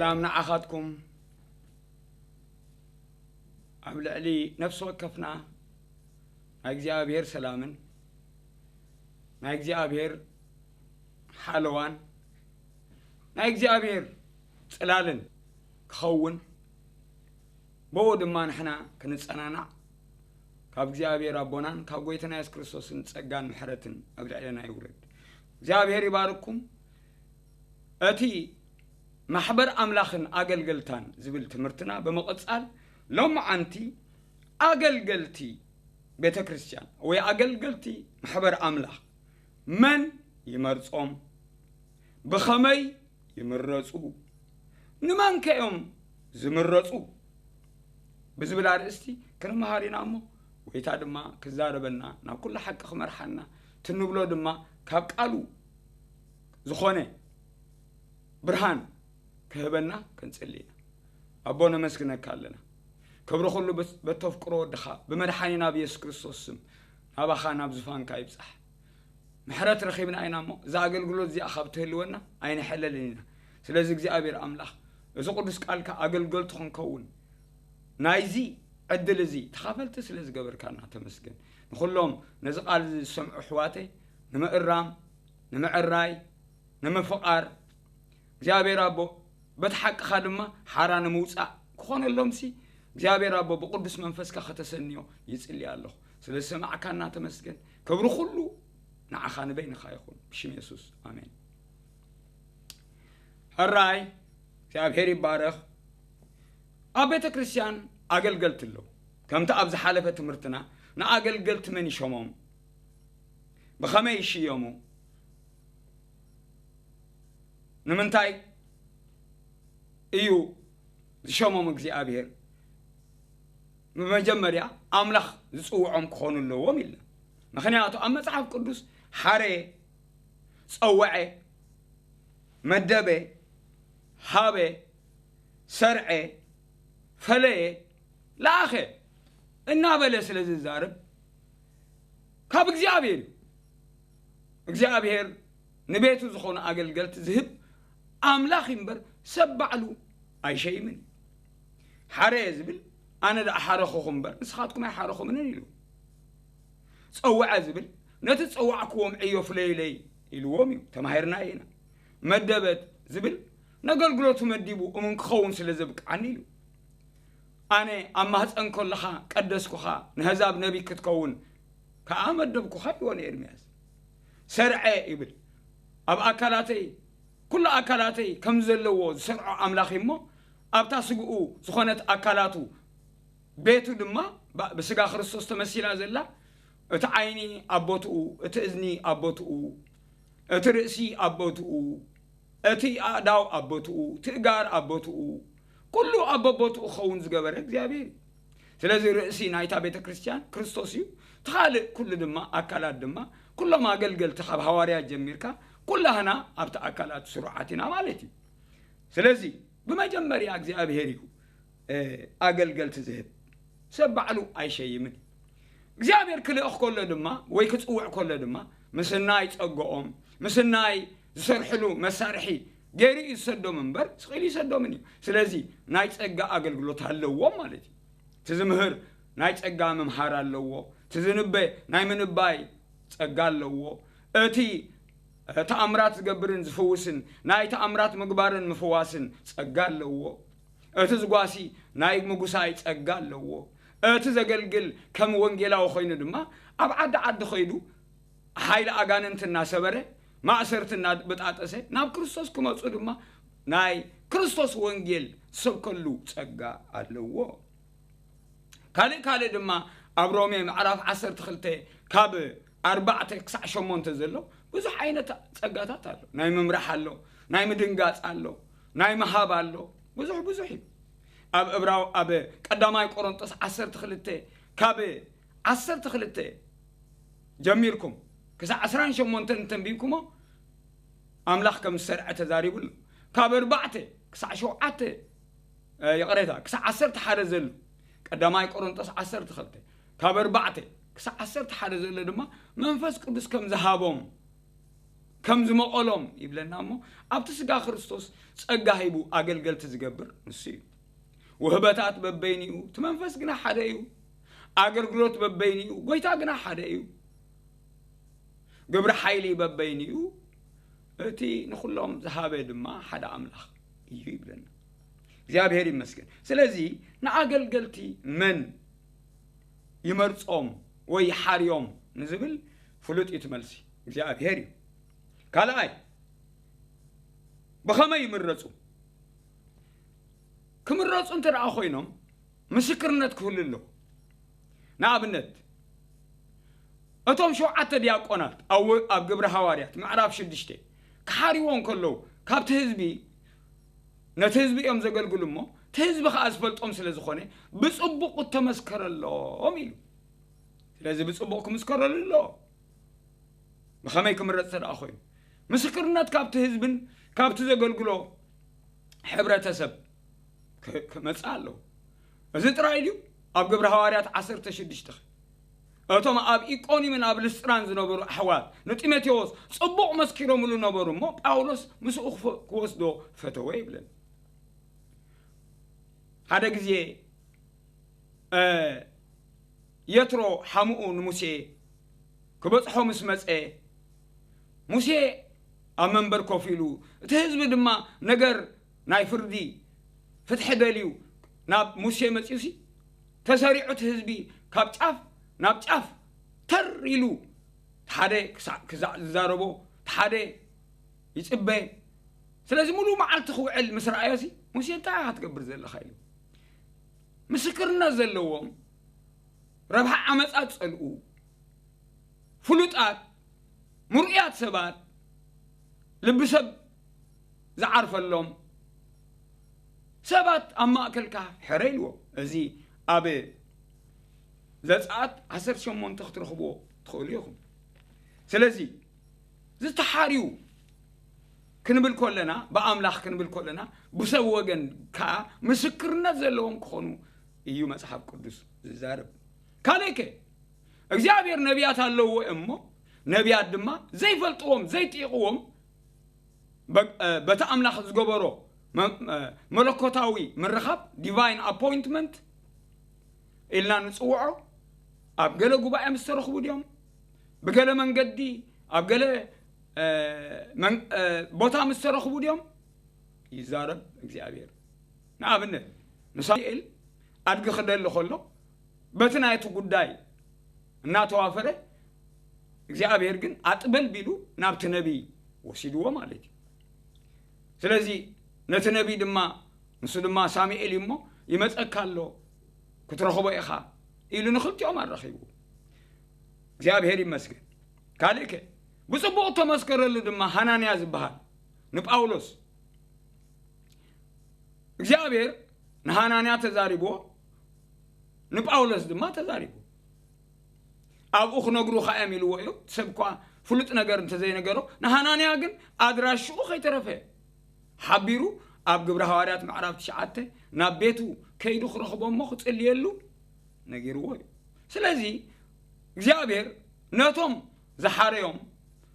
ሰላም ንዓኻትኩም። ኣብ ልዕሊ ነፍሲ ወከፍና ናይ እግዚኣብሔር ሰላምን ናይ እግዚኣብሔር ሓለዋን ናይ እግዚኣብሔር ጽላልን ክኸውን፣ ብኡ ድማ ንሕና ክንጸናናዕ ካብ እግዚኣብሔር ኣቦናን ካብ ጎይታና የሱስ ክርስቶስን ጸጋን ምሕረትን ኣብ ልዕለና ይውረድ። እግዚኣብሔር ይባርኩም። እቲ ማሕበር ኣምላኽን ኣገልገልታን ዝብል ትምህርትና ብምቕጻል፣ ሎማዓንቲ ኣገልገልቲ ቤተ ክርስቲያን ወይ ኣገልገልቲ ማሕበር ኣምላኽ መን ይመርጾም? ብኸመይ ይምረጹ? ንመንከ እዮም ዝምረጹ? ብዝብል ኣርእስቲ ክንመሃር ኢና እሞ፣ ጎይታ ድማ ክዛረበና፣ ናብ ኩሉ ሓቂ ክመርሓና፣ ትንብሎ ድማ ካብ ቃሉ ዝኾነ ብርሃን ክህበና ክንጽሊ ኢና። ኣቦ ነመስግነካ ኣለና። ክብሪ ኩሉ በት-፣ በተፍቅሮ ወድኻ ብመድሓኒና ብየሱስ ክርስቶስ ስም ናባኻ ናብ ዙፋንካ ይብጻሕ። ምሕረት ረኺብና ኢና እሞ፣ እዛ ኣገልግሎት እዚኣ ካብ ትህልወና ኣይንሕለልን ኢና። ስለዚ እግዚኣብሔር ኣምላኽ፣ እዚ ቅዱስ ቃልካ ኣገልገልቲ ክንከውን፣ ናይዚ ዕድል እዚ ተኻፈልቲ ስለ ዝገበርካና ተመስገን። ንኹሎም ነዚ ቃል እዚ ዝሰምዑ ኣሕዋተይ ንምእራም፣ ንምዕራይ፣ ንምፍቓር እግዚኣብሔር ኣቦ፣ በቲ ሓቅኻ ድማ ሓራ ንምውጻእ ክኾነሎምሲ እግዚኣብሔር ኣቦ ብቅዱስ መንፈስካ ከተሰንዮ ይጽሊ ኣለኹ። ስለ ዝሰማዕካና ተመስገን። ክብሪ ኩሉ ንዓኻ ንበይንኻ ይኹን። ብሽም የሱስ፣ ኣሜን። ሕራይ፣ እግዚኣብሔር ይባረኽ። ኣብ ቤተ ክርስቲያን ኣገልገልቲ ኣለዉ። ከምቲ ኣብ ዝሓለፈ ትምህርትና፣ ንኣገልገልቲ መን ይሸሞም? ብኸመይ ይሽየሙ? ንምንታይ እዩ ዝሸሞም እግዚኣብሔር? ብመጀመርያ ኣምላኽ ዝጽውዖም ክኾኑ ኣለዎም ኢልና። ምኽንያቱ ኣብ መጽሓፍ ቅዱስ ሓረየ፣ ጸወዐ፣ መደበ፣ ሃበ፣ ሰርዐ፣ ፈለየ፣ ለኣኸ እናበለ ስለ ዝዛረብ ካብ እግዚኣብሔር እዩ። እግዚኣብሔር ንቤቱ ዝኾኑ ኣገልገልቲ ዝህብ ኣምላኽ እዩ እምበር ሰብ ባዕሉ ኣይሸይምን እዩ። ሓረየ ዝብል ኣነ ደኣ ሓረኹኹም እምበር ንስኻትኩም ኣይሓረኹምንን ኢሉ። ጸውዐ ዝብል ነቲ ዝጸዋዕክዎም ዕዮ ፍለዩለይ ኢልዎም እዩ። ተማሂርናዮ ኢና። መደበት ዝብል ነገልግሎቱ መዲቡ እሙን ክኸውን ስለ ዘብቅዓኒ ኢሉ። ኣነ ኣብ ማህፀን ከለኻ ቀደስኩኻ፣ ንህዛብ ነቢይ ክትከውን ከኣ መደብኩኻ ኢልዎ ንኤርምያስ። ሰርዐ ይብል። ኣብ ኣካላተይ፣ ኩሉ ኣካላተይ ከም ዘለዎ ዝሰርዖ ኣምላኽ እሞ፣ ኣብታ ስግኡ ዝኾነት ኣካላቱ፣ ቤቱ ድማ ብ-፣ ብስጋ ክርስቶስ ተመሲላ ዘላ፣ እቲ ዓይኒ ኣብ ቦትኡ፣ እቲ እዝኒ ኣብ ቦትኡ፣ እቲ ርእሲ ኣብ ቦትኡ፣ እቲ ኣእዳው ኣብ ቦትኡ፣ እቲ እጋር ኣብ ቦትኡ፣ ኩሉ ኣብ በቦትኡ ክኸውን ዝገበረ እግዚኣብሔር እዩ። ስለዚ ርእሲ ናይታ ቤተ ክርስቲያን ክርስቶስ እዩ። እቲ ካልእ ኩሉ ድማ፣ ኣካላት ድማ፣ ኩሎም ኣገልገልቲ ካብ ሃዋርያት ጀሚርካ፣ ኩላህና ኣብቲ ኣካላት ስሩዓት ኢና ማለት እዩ። ስለዚ ብመጀመርያ እግዚኣብሔር እዩ፣ እ፣ ኣገልገልቲ ዝህብ። ሰብ ባዕሉ ኣይሸይምን። እግዚኣብሔር ክልእኽ ከሎ ድማ ወይ ክጽውዕ ከሎ ድማ ምስናይ ጸገኦም፣ ምስናይ ዝሰርሕሉ መሳርሒ ገይሩ እዩ ዝሰዶም እምበር ስቕ ኢሉ ይሰዶምን እዩ። ስለዚ ናይ ጸጋ ኣገልግሎት ኣለዎም ማለት እዩ። እቲ ዝምህር ናይ ጸጋ ምምሃር ኣለዎ። እቲ ዝንበ ናይ ምንባይ ጸጋ ኣለዎ። እቲ ተኣምራት ዝገብርን ዝፍውስን ናይ ተኣምራት ምግባርን ምፍዋስን ጸጋ ኣለዎ። እቲ ዝጓሲ ናይ ምጉሳይ ጸጋ ኣለዎ። እቲ ዘገልግል ከም ወንጌላዊ ኮይኑ ድማ ኣብ ዓዲ ዓዲ ከይዱ ሓይሊ ኣጋንንቲ እናሰበረ ማእሰርቲ እናበጣጠሰ ናብ ክርስቶስ ክመጹ ድማ ናይ ክርስቶስ ወንጌል ዝሰብከሉ ጸጋ ኣለዎ። ካልእ ካልእ ድማ ኣብ ሮሜ ምዕራፍ ዓሰርተ ክልተ ካብ ኣርባዕተ ክሳዕ ሸሞንተ ዘሎ ብዙሕ ዓይነት ጸጋታት ኣሎ። ናይ ምምራሕ ኣሎ፣ ናይ ምድንጋጽ ኣሎ፣ ናይ ምሃብ ኣሎ፣ ብዙሕ ብዙሕ እዩ። ኣብ እብራው-፣ ኣብ ቀዳማይ ቆሮንጦስ ዓሰርተ ክልተ ካብ ዓሰርተ ክልተ ጀሚርኩም ክሳዕ ዕስራን ሸሞንተን እንተንቢብኩሞ ኣምላኽ ከም ዝሰርዐ ተዛሪቡ ኣሎ። ካብ ኣርባዕተ ክሳዕ ሸውዓተ፣ እ፣ ይቕሬታ፣ ክሳዕ ዓሰርተ ሓደ ዘሎ ቀዳማይ ቆሮንጦስ ዓሰርተ ክልተ፣ ካብ ኣርባዕተ ክሳዕ ዓሰርተ ሓደ ዘሎ ድማ መንፈስ ቅዱስ ከም ዝሃቦም ከም ዝመቐሎም ይብለና እሞ፣ ኣብቲ ስጋ ክርስቶስ ጸጋ ሂቡ ኣገልገልቲ ዝገብር ንሱ እዩ። ውህበታት በበይኑ እዩ፣ እቲ መንፈስ ግና ሓደ እዩ። ኣገልግሎት በበይኑ እዩ፣ ጎይታ ግና ሓደ እዩ። ግብሪ ሓይሊ በበይኑ እዩ፣ እቲ ንኹሎም ዝሃበ ድማ ሓደ ኣምላኽ እዩ ይብለና። እግዚኣብሔር ይመስገን። ስለዚ ንኣገልገልቲ መን ይመርጾም ወይ ይሓርዮም ንዝብል ፍሉጥ እዩ እቲ መልሲ፣ እግዚኣብሔር እዩ። ካልኣይ፣ ብኸመይ ይምረጹ? ክምረጹ እንተ ደኣ ኮይኖም ምስክርነት ክህሉ ኣለዎ። ንኣብነት፣ እቶም ሸውዓተ ዲያቆናት ኣብ ወ-፣ ኣብ ግብሪ ሃዋርያት ምዕራፍ ሽዱሽተ ክሓርይዎ እንከለዉ፣ ካብቲ ህዝቢ፣ ነቲ ህዝቢ እዮም ዘገልግሉ እሞ፣ እቲ ህዝቢ ከኣ ዝፈልጦም ስለ ዝኾነ፣ ብጽቡቕ እተመስከረሎም ኢሉ። ስለዚ ብጽቡቕ ክምስከረሉ ኣለዎ። ብኸመይ ክምረጽ እንተ ደኣ ኮይኑ፣ ምስክርነት ካብቲ ህዝብን ካብቲ ዘገልግሎ ሕብረተሰብ ክ-፣ ክመጽእ ኣለዎ። እዚ ጥራይ ድዩ? ኣብ ግብሪ ሃዋርያት ዓሰርተ ሽዱሽተ፣ እቶም ኣብ ኢቆንዩምን ኣብ ልስጥራን ዝነበሩ ኣሕዋት ንጢሞቴዎስ ጽቡቕ መስኪሮምሉ ነበሩ እሞ፣ ጳውሎስ ምስኡ ክፈ-፣ ክወስዶ ፈተወ ይብለና። ሓደ ግዜ፣ እ፣ የትሮ ሓምኡ ንሙሴ ክበጽሖ ምስ መጸ፣ ሙሴ ኣብ መንበር ኮፍ ኢሉ፣ እቲ ህዝቢ ድማ ነገር ናይ ፍርዲ ፍትሒ ደልዩ ናብ ሙሴ መጺኡሲ፣ ተሰሪዑ እቲ ህዝቢ ካብ ጫፍ ናብ ጫፍ ተር ኢሉ፣ እቲ ሓደ ክሳዕ ክዛዕ ዝዛረቦ፣ እቲ ሓደ ይጽበ። ስለዚ ሙሉእ መዓልቲ ክውዕል ምስ ረኣዮሲ፣ ሙሴ እንታይ ኢኻ ትገብር ዘለኻ? ኢሉ። ምስክርነት ዘለዎም፣ ረብሓ ዓመጻ ዝጸልኡ፣ ፍሉጣት፣ ምርኡያት ሰባት፣ ልቢ ሰብ ዝዓርፈሎም ሰባት ኣብ ማእከልካ ሕረ ኢልዎ። እዚ ኣብ ዘጸኣት ዓሰርተ ሸሞንተ ክትረኽብዎ ትኽእሉ ኢኹም። ስለዚ ዝተሓርዩ ክንብል ከለና፣ ብኣምላኽ ክንብል ከለና፣ ብሰብ ወገን ከኣ ምስክርነት ዘለዎም ክኾኑ እዩ መጽሓፍ ቅዱስ ዝዛረብ። ካልእከ እግዚኣብሔር ነቢያት ኣለውዎ እሞ፣ ነቢያት ድማ ዘይፈልጥዎም፣ ዘይጥይቕዎም፣ በ-፣ እ፣ በቲ ኣምላኽ ዝገበሮ መ-፣ እ፣ መለኮታዊ ምርኻብ፣ ዲቫይን ኣፖይንትመንት ኢልና ንጽውዖ፣ ኣብ ገለ ጉባኤ ምስ ተረኽቡ ድዮም? ብገለ መንገዲ፣ ኣብ ገለ፣ እ፣ መን-፣ እ፣ ቦታ ምስ ተረኽቡ ድዮም? ይዛረብ እግዚኣብሔር። ንኣብነት፣ ንሳሙኤል ኣድጊ ክደሊ ከሎ፣ በቲ ናይቲ ጉዳይ እናተዋፈረ፣ እግዚኣብሔር ግን ኣጥበል ቢሉ ናብቲ ነቢይ ወሲድዎ ማለት እዩ። ስለዚ ነቲ ነቢይ ድማ፣ ንሱ ድማ ሳሙኤል እዩ እሞ፣ "ይመጸካ ኣሎ፣ ክትረኽቦ ኢኻ" ኢሉ ንኽልቲኦም ኣራኺቡ። እግዚኣብሔር ይመስገን። ካልእከ ብጽቡቕ እተመስከረሉ ድማ ሃናንያ ዝበሃል ንጳውሎስ፣ እግዚኣብሔር ንሃናንያ ተዛሪብዎ፣ ንጳውሎስ ድማ ተዛሪቡ። ኣብኡ ክነግሩኻ እዮም ኢልዎ እዩ። ሰብ እኳ ፍሉጥ ነገር እንተዘይነገሮ፣ ንሃናንያ ግን ኣድራሽኡ ከይተረፈ ሓቢሩ፣ ኣብ ግብረ ሃዋርያት ምዕራፍ ትሽዓተ ናብ ቤቱ ከይዱ ክረኽቦ እሞ ክጽልየሉ ነጊርዎ እዩ። ስለዚ እግዚኣብሔር ነቶም ዝሓረዮም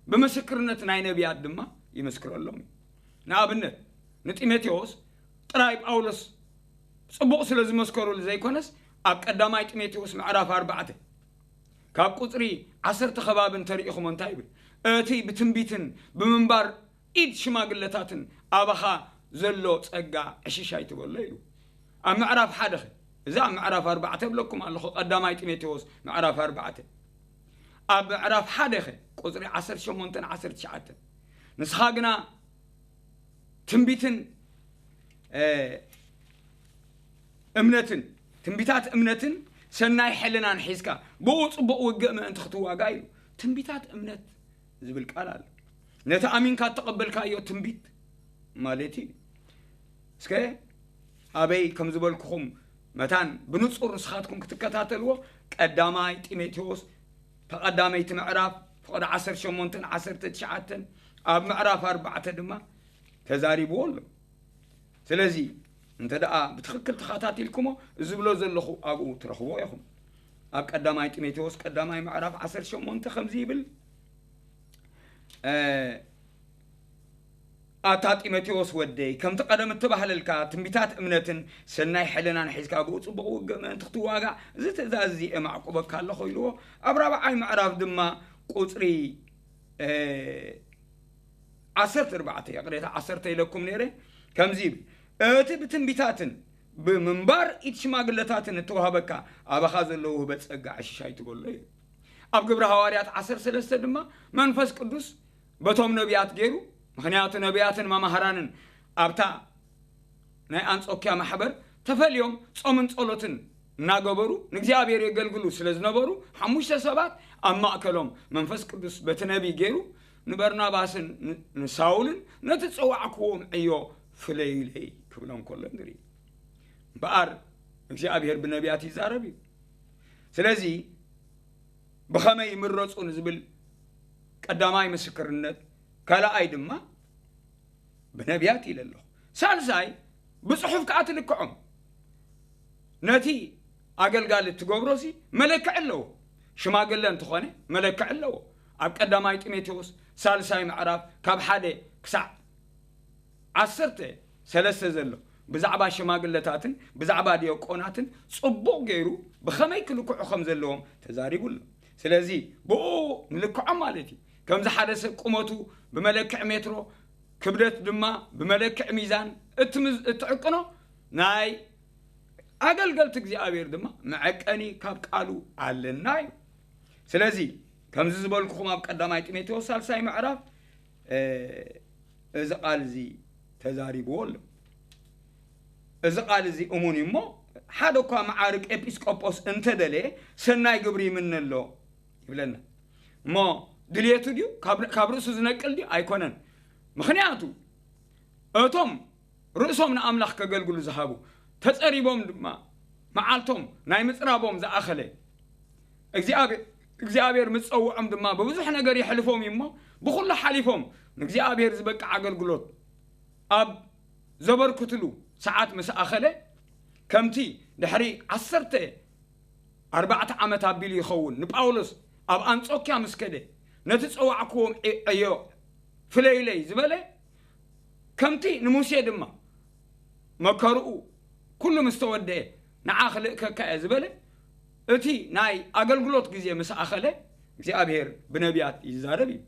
ብምስክርነት ናይ ነቢያት ድማ ይምስክረሎም እዩ። ንኣብነት ንጢሞቴዎስ ጥራይ ጳውሎስ ጽቡቕ ስለ ዝመስከሩሉ ዘይኮነስ፣ ኣብ ቀዳማይ ጢሞቴዎስ ምዕራፍ ኣርባዕተ ካብ ቁጽሪ ዓሰርተ ከባቢ እንተሪኢኹሞ እንታይ ይብል? እቲ ብትንቢትን ብምንባር ኢድ ሽማግለታትን ኣባኻ ዘሎ ጸጋ ዕሽሽ ኣይትበሎ ኢሉ። ኣብ ምዕራፍ ሓደ ኸ? እዚ ኣብ ምዕራፍ ኣርባዕተ እብለኩም ኣለኹ፣ ቀዳማይ ጢሞቴዎስ ምዕራፍ ኣርባዕተ። ኣብ ምዕራፍ ሓደ ኸ? ቁጽሪ ዓሰርተ ሸሞንተን ዓሰርተ ትሽዓተን። ንስኻ ግና ትንቢትን፣ እ፣ እምነትን፣ ትንቢታት እምነትን ሰናይ ሕልናን ሒዝካ፣ ብኡ ጽቡቕ ውግእ ምእንቲ ክትዋጋእ ኢሉ። ትንቢታት እምነት ዝብል ቃል ኣሎ። ነቲ ኣሚንካ እተቐበልካዮ ትንቢት ማለት እዩ። እስከ ኣበይ ከም ዝበልኩኹም መታን ብንጹር ንስኻትኩም ክትከታተልዎ፣ ቀዳማይ ጢሞቴዎስ ተቐዳመይቲ ምዕራፍ ፍቕዲ ዓሰርተ ሸሞንተን ዓሰርተ ትሽዓተን፣ ኣብ ምዕራፍ ኣርባዕተ ድማ ተዛሪብዎ ኣሎ። ስለዚ እንተ ደኣ ብትኽክል ተኸታቲልኩሞ፣ እዚ ዝብሎ ዘለኹ ኣብኡ ትረኽብዎ ኢኹም። ኣብ ቀዳማይ ጢሞቴዎስ ቀዳማይ ምዕራፍ ዓሰርተ ሸሞንተ ከምዚ ይብል፣ እ፣ ኣታ ጢሞቴዎስ ወደይ፣ ከምቲ ቀደም እተባህለልካ ትንቢታት እምነትን ሰናይ ሕልናን ሒዝካ ብኡ ጽቡቕ ውግእ ምእንቲ ክትዋጋእ፣ እዚ ትእዛዝ እዚ የማዕቁበካ ኣለኹ ኢልዎ። ኣብ ራብዓይ ምዕራፍ ድማ ቁጽሪ፣ እ፣ ዓሰርተ ኣርባዕተ፣ ይቕሬታ፣ ዓሰርተ ኢለኩም ነይረ፣ ከምዚ ይብል፣ እቲ ብትንቢታትን ብምንባር ኢድ ሽማግለታትን እተዋህበካ ኣባኻ ዘሎ ውህበት ጸጋ ዕሽሽ ኣይትበሎ እዩ። ኣብ ግብሪ ሃዋርያት ዓሰርተ ሰለስተ ድማ መንፈስ ቅዱስ በቶም ነቢያት ገይሩ፣ ምኽንያቱ ነቢያትን መማህራንን ኣብታ ናይ ኣንጾኪያ ማሕበር ተፈልዮም ጾምን ጸሎትን እናገበሩ ንእግዚኣብሔር የገልግሉ ስለ ዝነበሩ፣ ሓሙሽተ ሰባት ኣብ ማእከሎም መንፈስ ቅዱስ በቲ ነቢይ ገይሩ ንበርናባስን ን-፣ ንሳውልን ነቲ ጸዋዕክዎም ዕዮ ፍለዩለይ ክብሎም ከሎ ንርኢ። እምበኣር እግዚኣብሔር ብነቢያት ይዛረብ እዩ። ስለዚ ብኸመይ ይምረጹ ንዝብል ቀዳማይ ምስክርነት፣ ካልኣይ ድማ ብነቢያት ኢለ ኣለኹ። ሳልሳይ ብጽሑፍ ከኣ ትልክዖም። ነቲ ኣገልጋሊ እትገብሮሲ መለክዒ ኣለዎ። ሽማግለ እንተኾነ መለክዒ ኣለዎ። ኣብ ቀዳማይ ጢሞቴዎስ ሳልሳይ ምዕራፍ ካብ ሓደ ክሳዕ ዓሰርተ ሰለስተ ዘሎ ብዛዕባ ሽማግለታትን ብዛዕባ ዲያቆናትን ጽቡቕ ገይሩ ብኸመይ ክልክዑ ከም ዘለዎም ተዛሪቡ ኣሎ። ስለዚ ብኡ ንልክዖም ማለት እዩ። ከምዚ ሓደ ሰብ ቁመቱ ብመለክዒ ሜትሮ፣ ክብደት ድማ ብመለክዒ ሚዛን እትምዝ-፣ እትዕቅኖ ናይ ኣገልገልቲ እግዚኣብሔር ድማ መዐቀኒ ካብ ቃሉ ኣለና እዩ። ስለዚ ከምዚ ዝበልኩኹም ኣብ ቀዳማይ ጢሞቴዎስ ሳልሳይ ምዕራፍ፣ እ፣ እዚ ቃል እዚ ተዛሪብዎ ኣሎ። እዚ ቃል እዚ እሙን እዩ እሞ፣ ሓደ እኳ መዓርግ ኤጲስቆጶስ እንተደለየ ሰናይ ግብሪ ይምነ ኣሎ ይብለና። እሞ ድልየቱ ድዩ? ካብ፣ ካብ ርእሱ ዝነቅል ድዩ? ኣይኮነን። ምኽንያቱ እቶም ርእሶም ንኣምላኽ ከገልግሉ ዝሃቡ፣ ተጸሪቦም ድማ መዓልቶም ናይ ምጽራቦም ዝኣኸለ፣ እግዚኣብሔር፣ እግዚኣብሔር ምስ ጸውዖም ድማ ብብዙሕ ነገር የሕልፎም እዩ እሞ፣ ብኹሉ ሓሊፎም ንእግዚኣብሔር ዝበቅዕ ኣገልግሎት ኣብ ዘበርክትሉ ሰዓት ምስ ኣኸለ፣ ከምቲ ድሕሪ ዓሰርተ ኣርባዕተ ዓመት ኣቢሉ ይኸውን ንጳውሎስ ኣብ ኣንጾክያ ምስ ከደ፣ ነቲ ጸዋዕክዎም ዕ-፣ ዕዮ ፍለዩለይ ዝበለ፣ ከምቲ ንሙሴ ድማ መከርኡ ኩሉ ምስ ተወደአ ንዓ ክልእከካ እየ ዝበለ፣ እቲ ናይ ኣገልግሎት ግዜ ምስ ኣኸለ፣ እግዚኣብሔር ብነቢያት ይዛረብ እዩ።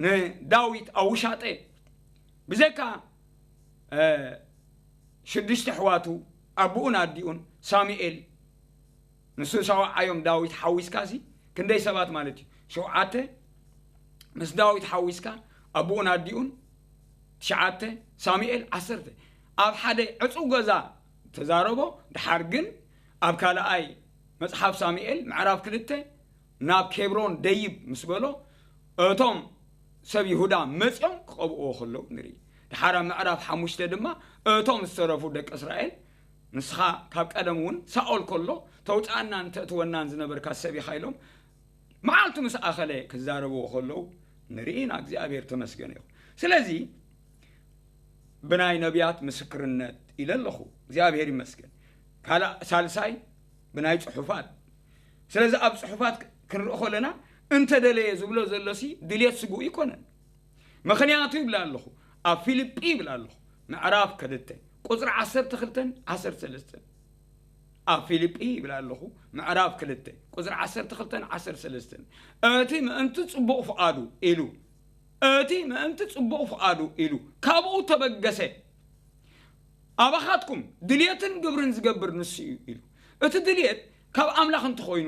ንዳዊት ኣብ ውሻጠ ብዘይካ፣ እ፣ ሽዱሽተ ኣሕዋቱ፣ ኣቦኡን ኣዲኡን፣ ሳሙኤል፣ ንሱ ሰብዓዮም ዳዊት ሓዊስካሲ ክንደይ ሰባት ማለት እዩ? ሸውዓተ ምስ ዳዊት ሓዊስካ ኣቦኡን ኣዲኡን፣ ትሽዓተ፣ ሳሙኤል፣ ዓሰርተ። ኣብ ሓደ ዕጹው ገዛ ተዛረቦ። ድሓር ግን ኣብ ካልኣይ መጽሓፍ ሳሙኤል ምዕራፍ ክልተ ናብ ኬብሮን ደይብ ምስ በሎ፣ እቶም ሰብ ይሁዳ መጺኦም ክቐብእዎ ከለዉ ንርኢ። ድሓር ኣብ ምዕራፍ ሓሙሽተ ድማ እቶም ዝተረፉ ደቂ እስራኤል፣ ንስኻ ካብ ቀደም እውን ሳኦል ከሎ ተውጽኣናን ተእትወናን ዝነበርካ ሰብ ኢኻ ኢሎም መዓልቱ ምስ ኣኸለ ክዛረብዎ ከለዉ ንርኢ ኢና። እግዚኣብሔር ተመስገን ይኹን። ስለዚ ብናይ ነቢያት ምስክርነት ኢለ ኣለኹ። እግዚኣብሔር ይመስገን። ካልእ ሳልሳይ ብናይ ጽሑፋት። ስለዚ ኣብ ጽሑፋት ክንርኢ ከለና እንተደለየ ዝብሎ ዘሎሲ ድልየት ስግኡ ኣይኮነን። ምኽንያቱ ይብላ ኣለኹ፣ ኣብ ፊልጲ ይብላ ኣለኹ፣ ምዕራፍ ክልተ ቁጽሪ ዓሰርተ ክልተን ዓሰርተ ሰለስተን። ኣብ ፊልጲ ይብላ ኣለኹ፣ ምዕራፍ ክልተ ቁጽሪ ዓሰርተ ክልተን ዓሰርተ ሰለስተን። እቲ ምእንቲ ጽቡቕ ፍቓዱ ኢሉ፣ እቲ ምእንቲ ጽቡቕ ፍቓዱ ኢሉ ካብኡ ተበገሰ። ኣባኻትኩም ድልየትን ግብርን ዝገብር ንሱ እዩ ኢሉ። እቲ ድልየት ካብ ኣምላኽ እንተኾይኑ፣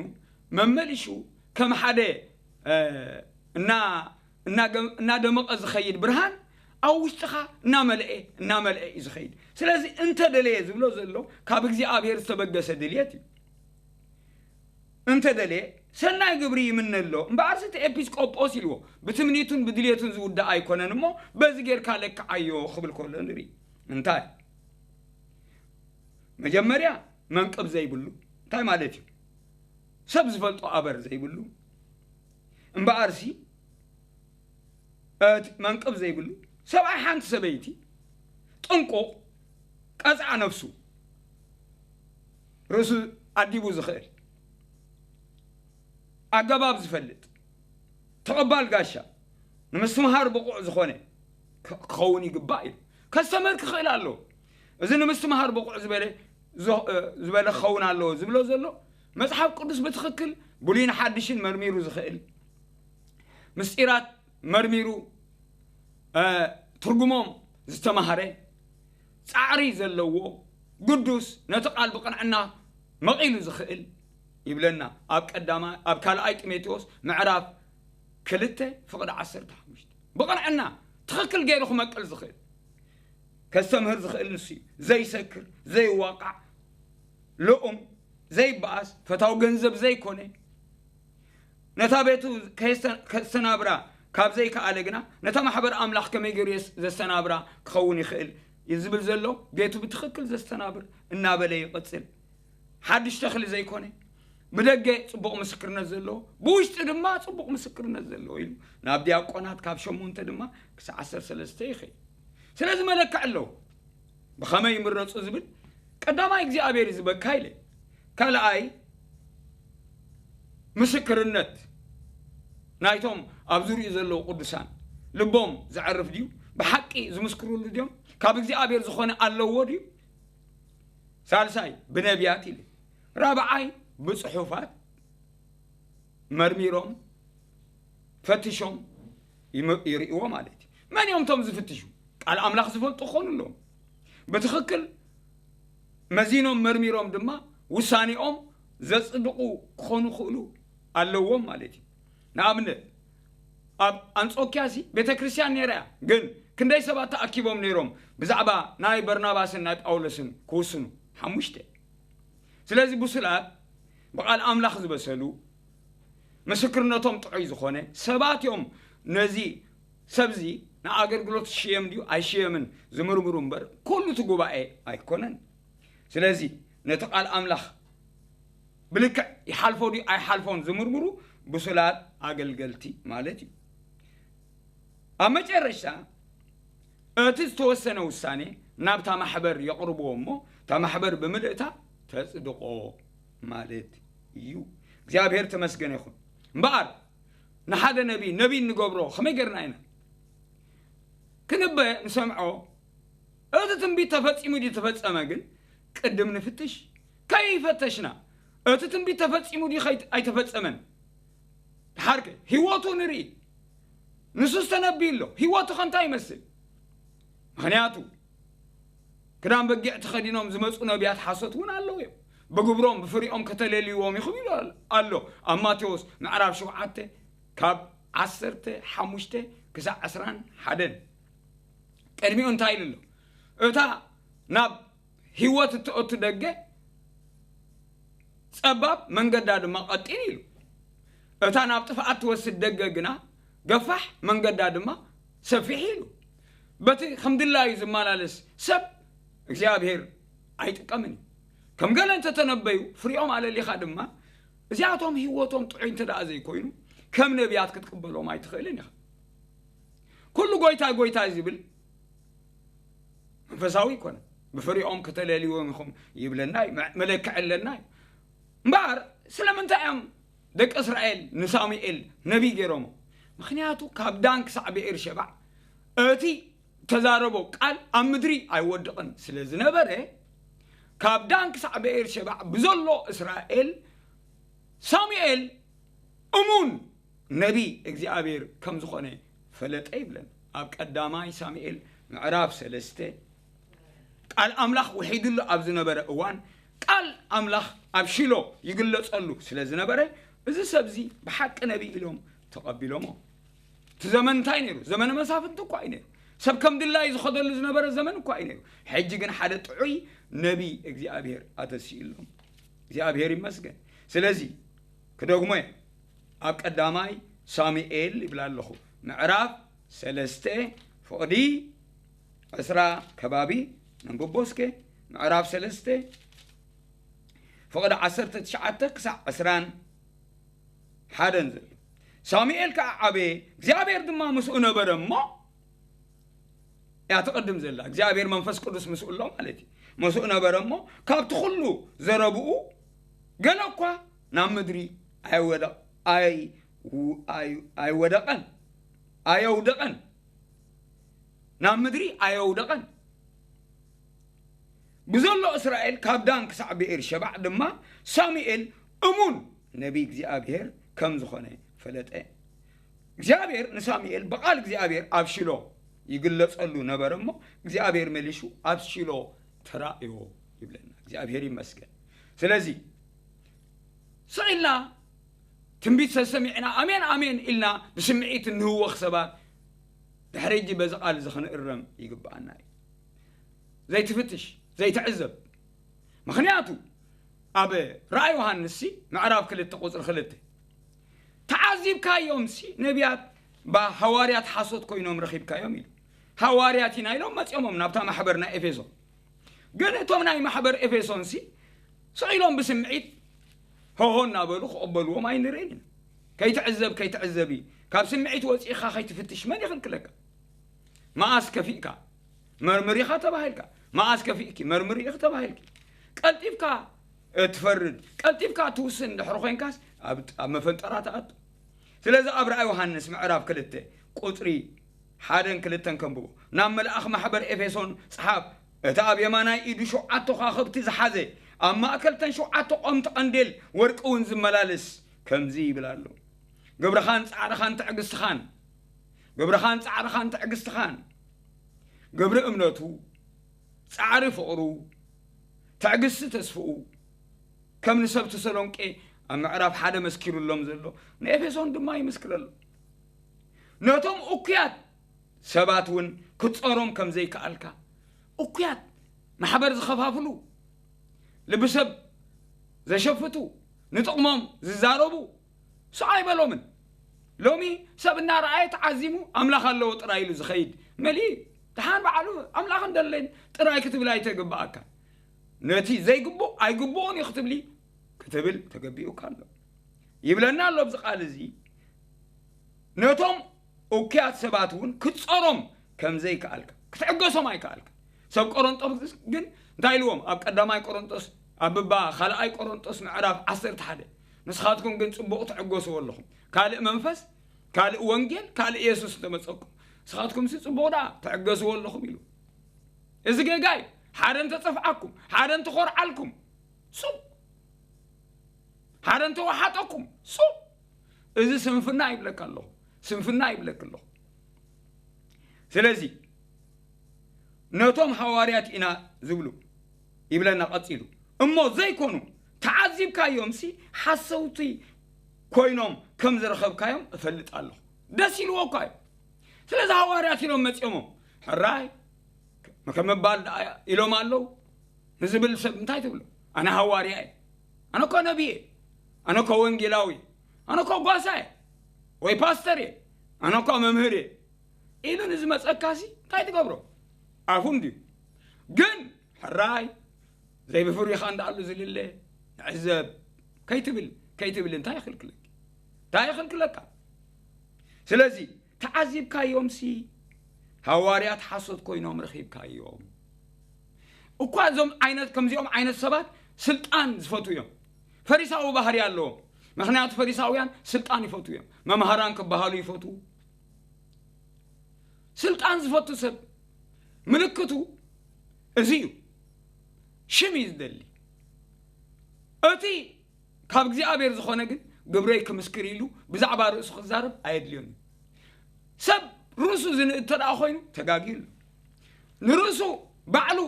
መመሊሹ ከም ሓደ፣ እ፣ እና-፣ እናገ-፣ እናደመቐ ዝኸይድ ብርሃን ኣብ ውሽጥኻ እናመልአ፣ እናመልአ እዩ ዝኸይድ። ስለዚ እንተደለየ ዝብሎ ዘሎ ካብ እግዚኣብሔር ዝተበገሰ ድልየት እዩ። እንተደልየ ሰናይ ግብሪ ይምነ ኣሎ። እምበኣርሲ እቲ ኤጲስቆጶስ ኢልዎ፣ ብትምኒቱን ብድልየቱን ዝውዳእ ኣይኮነን እሞ፣ በዚ ጌርካ ለክዓዮ ክብል ከሎ ንርኢ። እንታይ? መጀመርያ መንቅብ ዘይብሉ እንታይ ማለት እዩ? ሰብ ዝፈልጦ ኣበር ዘይብሉ። እምበኣርሲ እቲ መንቅብ ዘይብሉ ሰብኣይ፣ ሓንቲ ሰበይቲ፣ ጥንቁቕ፣ ቀጽዓ ነፍሱ፣ ርእሱ ኣዲቡ ዝኽእል፣ ኣገባብ ዝፈልጥ፣ ተቐባል ጋሻ፣ ንምስትምሃር ብቑዕ ዝኾነ፣ ክ- ክኸውን ይግባእ እዩ። ከስተምህር ክኽእል ኣለዎ። እዚ ንምስትምሃር ብቑዕ ዝበለ ዞ- እ፣ ዝበለ ክኸውን ኣለዎ ዝብሎ ዘሎ፣ መጽሓፍ ቅዱስ ብትኽክል ብሉይን ሓድሽን መርሚሩ ዝኽእል፣ ምስጢራት መርሚሩ፣ እ፣ ትርጉሞም ዝተማህረ፣ ጻዕሪ ዘለዎ፣ ግዱስ፣ ነቲ ቃል ብቕንዕና መቒሉ ዝኽእል ይብለና። ኣብ ቀዳማ-፣ ኣብ ካልኣይ ጢሞቴዎስ ምዕራፍ ክልተ ፍቕዲ ዓሰርተ ሓሙሽተ። ብቕንዕና ትኽክል ገይሩ ክመቅል ዝኽእል፣ ከስተምህር ዝኽእል ንሱ እዩ። ዘይሰክር፣ ዘይዋቃዕ፣ ልኡም፣ ዘይበኣስ፣ ፈታው ገንዘብ ዘይኮነ፣ ነታ ቤቱ ከየስተ-፣ ከስተናብራ ካብ ዘይከኣለ ግና፣ ነታ ማሕበር ኣምላኽ ከመይ ገይሩ የስ-፣ ዘስተናብራ ክኸውን ይኽእል እዩ ዝብል ዘሎ፣ ቤቱ ብትኽክል ዘስተናብር እናበለ ይቕጽል። ሓድሽ ተኽሊ ዘይኮነ፣ ብደገ ጽቡቕ ምስክርነት ዘለዎ፣ ብውሽጢ ድማ ጽቡቕ ምስክርነት ዘለዎ ኢሉ ናብ ዲያቆናት፣ ካብ ሸሞንተ ድማ ክሳዕ ዓሰርተ ሰለስተ ይኸይድ። ስለዚ መለክዕ ኣለዎ። ብኸመይ ይምረጹ ዝብል ቀዳማይ እግዚኣብሔር እዩ ዝበካ ኢለ። ካልኣይ ምስክርነት ናይቶም ኣብ ዙሪኡ ዘለዉ ቅዱሳን፣ ልቦም ዘዕርፍ ድዩ? ብሓቂ ዝምስክሩሉ ድዮም? ካብ እግዚኣብሔር ዝኾነ ኣለዎ ድዩ? ሳልሳይ ብነቢያት ኢለ። ራብዓይ ብጽሑፋት መርሚሮም ፈቲሾም ይም-፣ ይርእይዎ ማለት እዩ። መን እዮም እቶም ዝፍትሹ? ቃል ኣምላኽ ዝፈልጡ ክኾኑ ኣለዎም። ብትኽክል መዚኖም መርሚሮም ድማ ውሳኔኦም ዘጽድቑ ክኾኑ ክእሉ ኣለዎም ማለት እዩ። ንኣብነት ኣብ ኣንጾኪያ ሲ ቤተ ክርስቲያን ነይራ እያ፣ ግን ክንደይ ሰባት ተኣኪቦም ነይሮም ብዛዕባ ናይ በርናባስን ናይ ጳውሎስን ክውስኑ? ሓሙሽተ። ስለዚ ብሱላት ብቓል ኣምላኽ ዝበሰሉ ምስክርነቶም ጥዑይ ዝኾነ ሰባት እዮም ነዚ ሰብዚ ንኣገልግሎት ሽየም ድዩ ኣይሽየምን ዝምርምሩ እምበር፣ ኩሉ እቲ ጉባኤ ኣይኮነን። ስለዚ ነቲ ቃል ኣምላኽ ብልክዕ ይሓልፎ ድዩ ኣይሓልፎን ዝምርምሩ ብሱላት ኣገልገልቲ ማለት እዩ። ኣብ መጨረሽታ እቲ ዝተወሰነ ውሳኔ ናብታ ማሕበር የቕርብዎ እሞ፣ እታ ማሕበር ብምልእታ ተጽድቖ ማለት እዩ። እግዚኣብሔር ተመስገነ ይኹን። እምበኣር ንሓደ ነቢይ ነቢይ እንገብሮ ከመይ ጌርና ኢና ክንበ ንሰምዖ? እቲ ትንቢት ተፈጺሙ ድዩ ተፈጸመ ግን ቅድም ንፍትሽ። ከይፈተሽና እቲ ትንቢት ተፈጺሙ ድዩ ከይ-፣ ኣይተፈጸመን? ድሓርከ ህይወቱ ንርኢ። ንሱ ዝተነብዩ ኣሎ። ህይወቱ ከ እንታይ ይመስል? ምኽንያቱ ክዳን በጊዕ ተኸዲኖም ዝመጹ ነቢያት ሓሶት እውን ኣለዉ እዮም። ብግብሮም ብፍሪኦም ከተለልይዎም ኢኹም ኢሉ ኣሎ ኣብ ማቴዎስ ምዕራፍ ሸውዓተ ካብ ዓሰርተ ሓሙሽተ ክሳዕ ዕስራን ሓደን። ቅድሚኡ እንታይ ኢሉ ኣሎ? እታ ናብ ህይወት እትእቱ ደገ ጸባብ፣ መንገዳ ድማ ቀጢን ኢሉ። እታ ናብ ጥፍኣት ትወስድ ደገ ግና ገፋሕ፣ መንገዳ ድማ ሰፊሕ ኢሉ። በቲ ከም ድላዩ ዝመላለስ ሰብ እግዚኣብሔር ኣይጥቀምን እዩ። ከም ገለ እንተተነበዩ ፍሪኦም ኣለሊኻ ድማ፣ እዚኣቶም ህይወቶም ጥዑይ እንተ ደኣ ዘይኮይኑ ከም ነቢያት ክትቅበሎም ኣይትኽእልን ኢኻ። ኩሉ ጎይታ ጎይታ ዝብል መንፈሳዊ ይኮነ። ብፍሪኦም ከተለልይዎም ኢኹም ይብለና እዩ። መ-፣ መለክዒ ኣለና እዩ። እምበኣር ስለምንታይ እዮም ደቂ እስራኤል ንሳሙኤል ነቢይ ገይሮሞ? ምኽንያቱ ካብ ዳን ክሳዕ ብኤር ሸባዕ እቲ ተዛረቦ ቃል ኣብ ምድሪ ኣይወድቕን ስለ ዝነበረ፣ ካብ ዳን ክሳዕ ብኤር ሸባዕ ብዘሎ እስራኤል ሳሙኤል እሙን ነቢይ እግዚኣብሔር ከም ዝኾነ ፈለጠ ይብለን። ኣብ ቀዳማይ ሳሙኤል ምዕራፍ ሰለስተ ቃል ኣምላኽ ውሒዱሉ ኣብ ዝነበረ እዋን፣ ቃል ኣምላኽ ኣብ ሺሎ ይግለጸሉ ስለ ዝነበረ፣ እዚ ሰብዚ ብሓቂ ነቢይ ኢሎም ተቐቢሎሞ። እቲ ዘመን እንታይ ነይሩ? ዘመነ መሳፍንቲ እኳ እዩ ነይሩ። ሰብ ከም ድላዩ ዝኸደሉ ዝነበረ ዘመን እኳ እዩ ነይሩ። ሕጂ ግን ሓደ ጥዑይ ነቢይ እግዚኣብሔር ኣተሲኡሎም። እግዚኣብሔር ይመስገን። ስለዚ ክደግሞ እየ። ኣብ ቀዳማይ ሳሙኤል ይብላ ኣለኹ። ምዕራፍ ሰለስተ ፍቕዲ ዕስራ ከባቢ ነንብቦ እስከ። ምዕራፍ ሰለስተ ፍቕዲ ዓሰርተ ትሽዓተ ክሳዕ ዕስራን ሓደን ዘሎ። ሳሙኤል ከኣ ዓበየ፣ እግዚኣብሔር ድማ ምስኡ ነበረ እሞ፣ እያ ትቕድም ዘላ። እግዚኣብሔር መንፈስ ቅዱስ ምስኡ ኣሎ ማለት እዩ። ምስኡ ነበረ እሞ፣ ካብቲ ኩሉ ዘረብኡ ገለ እኳ ናብ ምድሪ ኣይወደቕ-፣ ኣይ-፣ ኣይ-፣ ኣይወደቐን፣ ኣየውደቐን። ናብ ምድሪ ኣየውደቐን። ብዘሎ እስራኤል ካብ ዳን ክሳዕ ብኤር ሸባዕ ድማ ሳሙኤል እሙን ነቢይ እግዚኣብሔር ከም ዝኾነ ፈለጠ። እግዚኣብሔር ንሳሙኤል ብቓል እግዚኣብሔር ኣብ ሽሎ ይግለጸሉ ነበረ እሞ እግዚኣብሔር መሊሹ ኣብ ሽሎ ተራእዮ ይብለና። እግዚኣብሔር ይመስገን። ስለዚ ስቕ ኢልና ትንቢት ሰሰሚዕና ኣሜን ኣሜን ኢልና ብስምዒት እንህወኽ ሰባት ድሕሪ እጂ በዚ ቃል እዚ ክንእረም ይግብኣና እዩ። ዘይትፍትሽ ዘይትዕዘብ። ምኽንያቱ ኣብ ራእይ ዮሃንስ ሲ ምዕራፍ ክልተ ቁፅሪ ክልተ ተዓዚብካዮም ሲ ነቢያት ባ ሃዋርያት ሓሶት ኮይኖም ረኺብካዮም ኢሉ። ሃዋርያት ኢና ኢሎም መፂኦሞም ናብታ ማሕበር ናይ ኤፌሶን። ግን እቶም ናይ ማሕበር ኤፌሶን ሲ ስቕ ኢሎም ብስምዒት ሆሆ እናበሉ ክቕበልዎም ኣይንርእን ኢና። ከይትዕዘብ ከይትዕዘቢ ካብ ስምዒት ወፂእኻ ከይትፍትሽ መን ይኽልክለካ? መኣስ ከፊእካ መርምር ኢኻ ተባሂልካ፣ መኣስ ከፊእኪ መርምር ኢኺ ተባሂልኪ። ቀልጢፍካ እትፈርድ ቀልጢፍካ ትውስን እንድሕሪ ኮይንካስ ኣብ ኣብ መፈንጠራ ትኣቱ። ስለዚ ኣብ ራእይ ዮሃንስ ምዕራፍ ክልተ ቁፅሪ ሓደን ክልተን ከንብቦ። ናብ መልኣኽ ማሕበር ኤፌሶን ጸሓፍ፣ እቲ ኣብ የማናይ ኢዱ ሸውዓተ ከዋኽብቲ ዝሓዘ፣ ኣብ ማእከል ተን ሸውዓተ ቆምቲ ቀንዴል ወርቂ እውን ዝመላልስ ከምዚ ይብል ኣሎ። ግብርኻን ጻዕርኻን ትዕግስትኻን፣ ግብርኻን ጻዕርኻን ትዕግስትኻን፣ ግብሪ እምነቱ፣ ጻዕሪ ፍቕሩ፣ ትዕግስቲ ተስፍኡ፣ ከም ንሰብ ተሰሎንቄ ኣብ ምዕራፍ ሓደ መስኪሩሎም ዘሎ ንኤፌሶን ድማ ይምስክረሎም። ነቶም እኩያት ሰባት እውን ክትጸሮም ከም ዘይከኣልካ፣ እኩያት ማሕበር ዝኸፋፍሉ፣ ልቢ ሰብ ዘሸፍቱ፣ ንጥቕሞም ዝዛረቡ፣ ስቕ ኣይበሎምን። ሎሚ ሰብ እናረኣየ ተዓዚሙ ኣምላኽ ኣለዎ ጥራይ ኢሉ ዝኸይድ መሊእ እዩ። ደሓን በዓሉ ኣምላኽ እንደለን ጥራይ ክትብል ኣይተግብኣካ። ነቲ ዘይግቡእ ኣይግብኦን እዩ ክትብሊ ክትብል ተገቢኡካ ኣሎ። ይብለና ኣሎ ኣብዚ ቃል እዚ ነቶም እኩያት ሰባት እውን ክትጸሮም ከም ዘይከኣልካ ክትዕገሶም ኣይከኣልካ። ሰብ ቆሮንጦስ ግን እንታይ ኢልዎም? ኣብ ቀዳማይ ቆሮንጦስ ኣብ ብባ ካልኣይ ቆሮንጦስ ምዕራፍ ዓሰርተ ሓደ ንስኻትኩም ግን ጽቡቕ ትዕገስዎ ኣለኹም። ካልእ መንፈስ፣ ካልእ ወንጌል፣ ካልእ የሱስ እንተመጸኩም ንስኻትኩም ሲ ጽቡቕ ደኣ ትዕገስዎ ኣለኹም ኢሉ። እዚ ጌጋ እዩ። ሓደ እንተጸፍዓኩም፣ ሓደ እንተኾርዓልኩም ሱቕ፣ ሓደ እንተወሓጠኩም ሱቕ። እዚ ስንፍና ይብለካ ኣለኹ፣ ስንፍና ይብለክ ኣለኹ። ስለዚ ነቶም ሃዋርያት ኢና ዝብሉ ይብለና ቀጺሉ። እሞ ዘይኮኑ ተዓዚብካዮም ሲ ሓሰውቲ ኮይኖም ከም ዝረኸብካዮም እፈልጥ ኣለኹ። ደስ ኢልዎ እኳ እዩ። ስለዚ ሃዋርያት ኢሎም መጺኦሞ ሕራይ ከም ምባል ደኣ ኢሎም ኣለዉ ንዝብል ሰብ እንታይ ትብሎ? ኣነ ሃዋርያ እየ፣ ኣነ እኮ ነቢይ እየ፣ ኣነ እኮ ወንጌላዊ እየ፣ ኣነ እኮ ጓሳ እየ ወይ ፓስተር እየ፣ ኣነ እኮ መምህር እየ ኢሉ ንዝመጸካሲ እንታይ ትገብሮ? ኣፉ እንድዩ። ግን ሕራይ ዘይብፍርኻ እንዳኣሉ ዝልለ ንዕዘብ ከይትብል ከይትብል እንታይ ይኽልክለኪ? እንታይ ይኽልክለካ? ስለዚ ተዓዚብካዮምሲ ሃዋርያት ሓሶት ኮይኖም ረኺብካዮም። እኳ እዞም ዓይነት ከምዚኦም ዓይነት ሰባት ስልጣን ዝፈትዉ እዮም። ፈሪሳዊ ባህሪ ኣለዎም። ምኽንያቱ ፈሪሳውያን ስልጣን ይፈትዉ እዮም። መምሃራን ክበሃሉ ይፈትዉ። ስልጣን ዝፈቱ ሰብ ምልክቱ እዚ እዩ። ሽም እዩ ዝደሊ። እቲ ካብ እግዚኣብሔር ዝኾነ ግን ግብረይ ክምስክር ኢሉ ብዛዕባ ርእሱ ክዛረብ ኣየድልዮን እዩ። ሰብ ርእሱ ዝንእድ እንተ ደኣ ኮይኑ ተጋግዩ ኣሎ። ንርእሱ ባዕሉ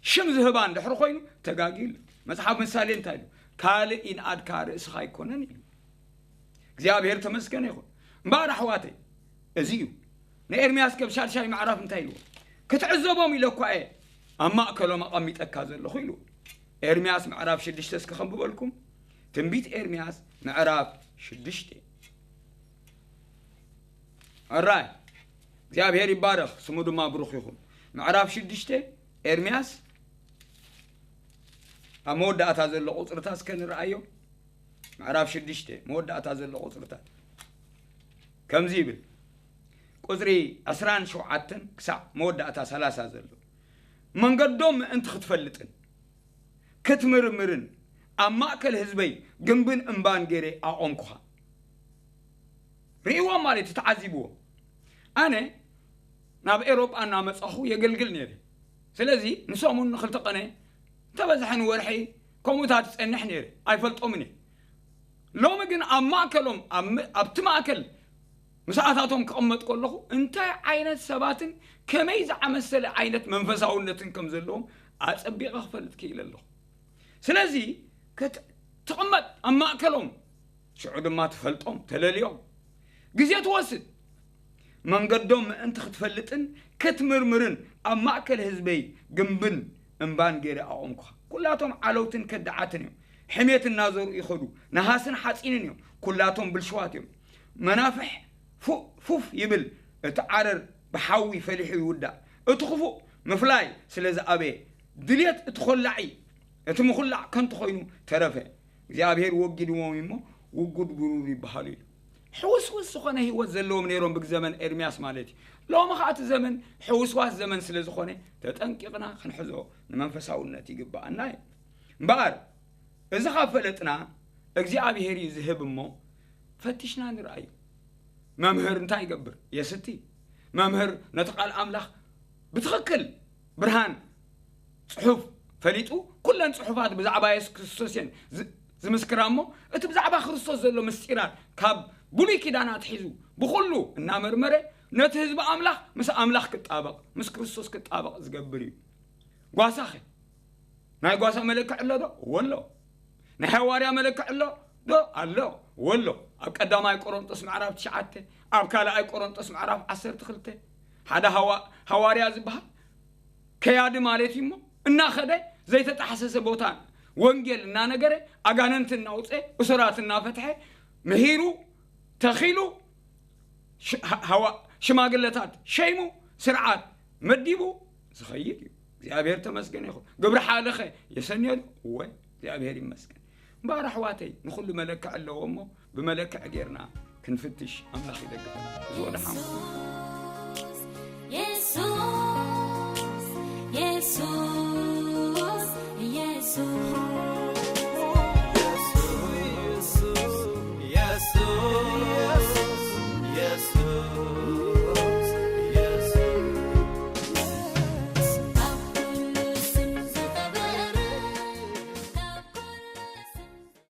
ሽም ዝህባ እንድሕሪ ኮይኑ ተጋግዩ ኣሎ። መጽሓፍ ምሳሌ እንታይ ኢሉ? ካልእ ይንኣድካ ርእስኻ ኣይኮነን ኢሉ። እግዚኣብሔር ተመስገነ ይኹን። እምበኣር ኣሕዋተይ እዚ እዩ ንኤርምያስ ከብ ሻድሻይ ምዕራፍ እንታይ ኢልዎ? ክትዕዘቦም ኢለ እኳ እየ ኣብ ማእከሎም ኣቐሚጠካ ዘለኹ ኢልዎ። ኤርምያስ ምዕራፍ ሽዱሽተ እስከ ከንብበልኩም። ትንቢት ኤርምያስ ምዕራፍ ሽዱሽተ። ኣራይ እግዚኣብሔር ይባረኽ፣ ስሙ ድማ ብሩኽ ይኹን። ምዕራፍ ሽዱሽተ ኤርምያስ ኣብ መወዳእታ ዘሎ ቁፅርታት እስከ ንረኣዮ። ምዕራፍ ሽዱሽተ መወዳእታ ዘሎ ቁፅርታት ከምዚ ይብል። ቁፅሪ ዕስራን ሸውዓተን ክሳዕ መወዳእታ ሰላሳ ዘሎ መንገዶም ምእንቲ ክትፈልጥን ክትምርምርን ኣብ ማእከል ህዝበይ ግንብን እምባን ገይረ ኣቆምኩኻ። ርእይዎም ማለት እዩ፣ ተዓዚብዎም። ኣነ ናብ ኤሮጳ እናመጻኹ የገልግል ነይረ። ስለዚ ንሰሙን ንኽልተ ቀነ እንተበዝሐ ንወርሒ ከምኡታት ትጸንሕ ነይረ። ኣይፈልጦምን እየ። ሎሚ ግን ኣብ ማእከሎም፣ ኣብ ም-፣ ኣብቲ ማእከል ምስኣታቶም ክቕመጥ ከለኹ እንታይ ዓይነት ሰባትን ከመይ ዝኣመሰለ ዓይነት መንፈሳውነትን ከም ዘለዎም ኣጸቢቐ ክፈልጥ ክኢለ ኣለኹ። ስለዚ ከት-፣ ትቕመጥ ኣብ ማእከሎም፣ ሽዑ ድማ ትፈልጦም፣ ተለልዮም። ግዜ ትወስድ። መንገዶም ምእንቲ ክትፈልጥን ክትምርምርን ኣብ ማእከል ህዝበይ ግምብን እምባን ገይረ ኣቖምኩኻ። ኩላቶም ዓለውትን ከዳዓትን እዮም። ሕሜት እናዘሩ ይኸዱ፣ ነሃስን ሓጺንን እዮም። ኩላቶም ብልሽዋት እዮም። መናፍሕ ፉ-፣ ፉፍ ይብል፣ እቲ ዓረር ብሓዊ ፈሊሑ ይውዳእ። እቲ ክፉእ ምፍላይ ስለ ዝኣበየ፣ ድልየት እቲ ኾላዒ፣ እቲ ምኹላዕ ከንቱ ኮይኑ ተረፈ። እግዚኣብሔር ወጊድዎም እሞ ውጉድ ብሩር ይበሃሉ ኢሉ። ሕውስውስ ዝኾነ ህይወት ዘለዎም ነይሮም ብዘመን ኤርምያስ ማለት እዩ። ሎሚ ኸዓ እቲ ዘመን ሕውስዋስ ዘመን ስለ ዝኾነ ተጠንቂቕና ክንሕዞ ንመንፈሳውነት ይግብኣና እዩ። እምበኣር እዚ ካብ ፈለጥና እግዚኣብሔር እዩ ዝህብ እሞ ፈቲሽና ንርኣዩ። መምህር እንታይ ይገብር? የስቲ። መምህር ነቲ ቃል ኣምላኽ ብትኽክል ብርሃን ጽሑፍ ፈሊጡ ኩለን ጽሑፋት ብዛዕባ የሱስ ክርስቶስ እየን ዝ-፣ ዝምስክራ እሞ እቲ ብዛዕባ ክርስቶስ ዘሎ ምስጢራት ካብ ብሉይ ኪዳን ኣትሒዙ ብኹሉ እናመርመረ ነቲ ህዝቢ ኣምላኽ ምስ ኣምላኽ ክጣበቕ ምስ ክርስቶስ ክጣበቕ ዝገብር እዩ። ጓሳኸ ናይ ጓሳ መለክዕ ኣሎ ዶ? እወ ኣሎ። ናይ ሓዋርያ መለክዕ ኣሎ ዶ? ኣሎ። እወ ኣሎ። ኣብ ቀዳማይ ቆሮንጦስ ምዕራፍ ትሽዓተ፣ ኣብ ካልኣይ ቆሮንጦስ ምዕራፍ ዓሰርተ ክልተ ሓደ ሃዋ-፣ ሃዋርያ ዝበሃል ከያዲ ማለት እዩ እሞ እናኸደ ዘይተጣሕሰሰ ቦታ ወንጌል እናነገረ ኣጋንንቲ እናውፀ እሱራት እናፈትሐ ምሂሩ ተኺሉ ሽ-፣ ሃ-፣ ሃዋ-፣ ሽማግለታት ሸይሙ ስርዓት መዲቡ ዝኸይድ እዩ። እግዚኣብሔር ተመስገን ይኹን። ግብሪ ሓለኸ የሰንዮ ዶ? እወ፣ እግዚኣብሔር ይመስገን። እምበኣር ኣሕዋተይ ንኹሉ መለክዕ ኣለዎ እሞ ብመለክዕ ጌርና ክንፍትሽ ኣምላኽ ይደግፈና። እዚ ወደ ሓሙስ